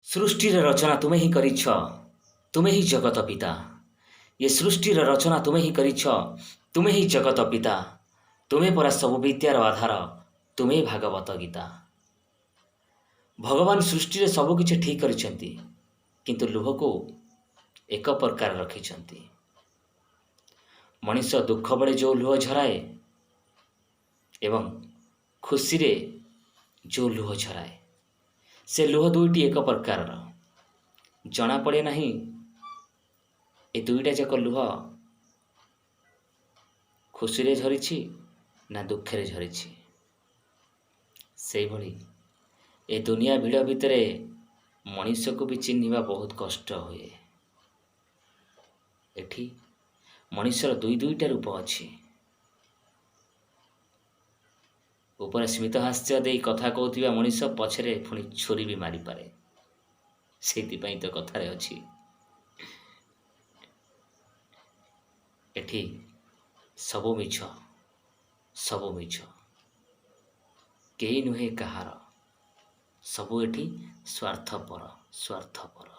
ସୃଷ୍ଟିର ରଚନା ତୁମେ ହିଁ କରିଛ, ତୁମେ ହିଁ ଜଗତ ପିତା। ଏ ସୃଷ୍ଟିର ରଚନା ତୁମେ ହିଁ କରିଛ, ତୁମେ ହିଁ ଜଗତ ପିତା। ତୁମେ ପରା ସବୁ ବିଦ୍ୟାର ଆଧାର, ତୁମେ ଭାଗବତ ଗୀତା। ଭଗବାନ ସୃଷ୍ଟିରେ ସବୁକିଛି ଠିକ୍ କରିଛନ୍ତି, କିନ୍ତୁ ଲୁହକୁ ଏକ ପ୍ରକାର ରଖିଛନ୍ତି। ମଣିଷ ଦୁଃଖ ବେଳେ ଯେଉଁ ଲୁହ ଝରାଏ ଏବଂ ଖୁସିରେ ଯେଉଁ ଲୁହ ଝରାଏ, ସେ ଲୁହ ଦୁଇଟି ଏକ ପ୍ରକାରର। ଜଣାପଡ଼େ ନାହିଁ ଏ ଦୁଇଟା ଯାକ ଲୁହ ଖୁସିରେ ଝରିଛି ନା ଦୁଃଖରେ ଝରିଛି। ସେଇଭଳି ଏ ଦୁନିଆ ଭିଡ଼ ଭିତରେ ମଣିଷକୁ ବି ଚିହ୍ନିବା ବହୁତ କଷ୍ଟ ହୁଏ। ଏଠି ମଣିଷର ଦୁଇ ଦୁଇଟା ରୂପ ଅଛି। ଉପରେ ସ୍ମିତହାସ୍ୟ ଦେଇ କଥା କହୁଥିବା ମଣିଷ ପଛରେ ପୁଣି ଛୁରୀ ବି ମାରିପାରେ। ସେଇଥିପାଇଁ ତ କଥାରେ ଅଛି, ଏଠି ସବୁ ମିଛ, ସବୁ ମିଛ, କେହି ନୁହେଁ କାହାର, ସବୁ ଏଠି ସ୍ୱାର୍ଥପର, ସ୍ୱାର୍ଥପର।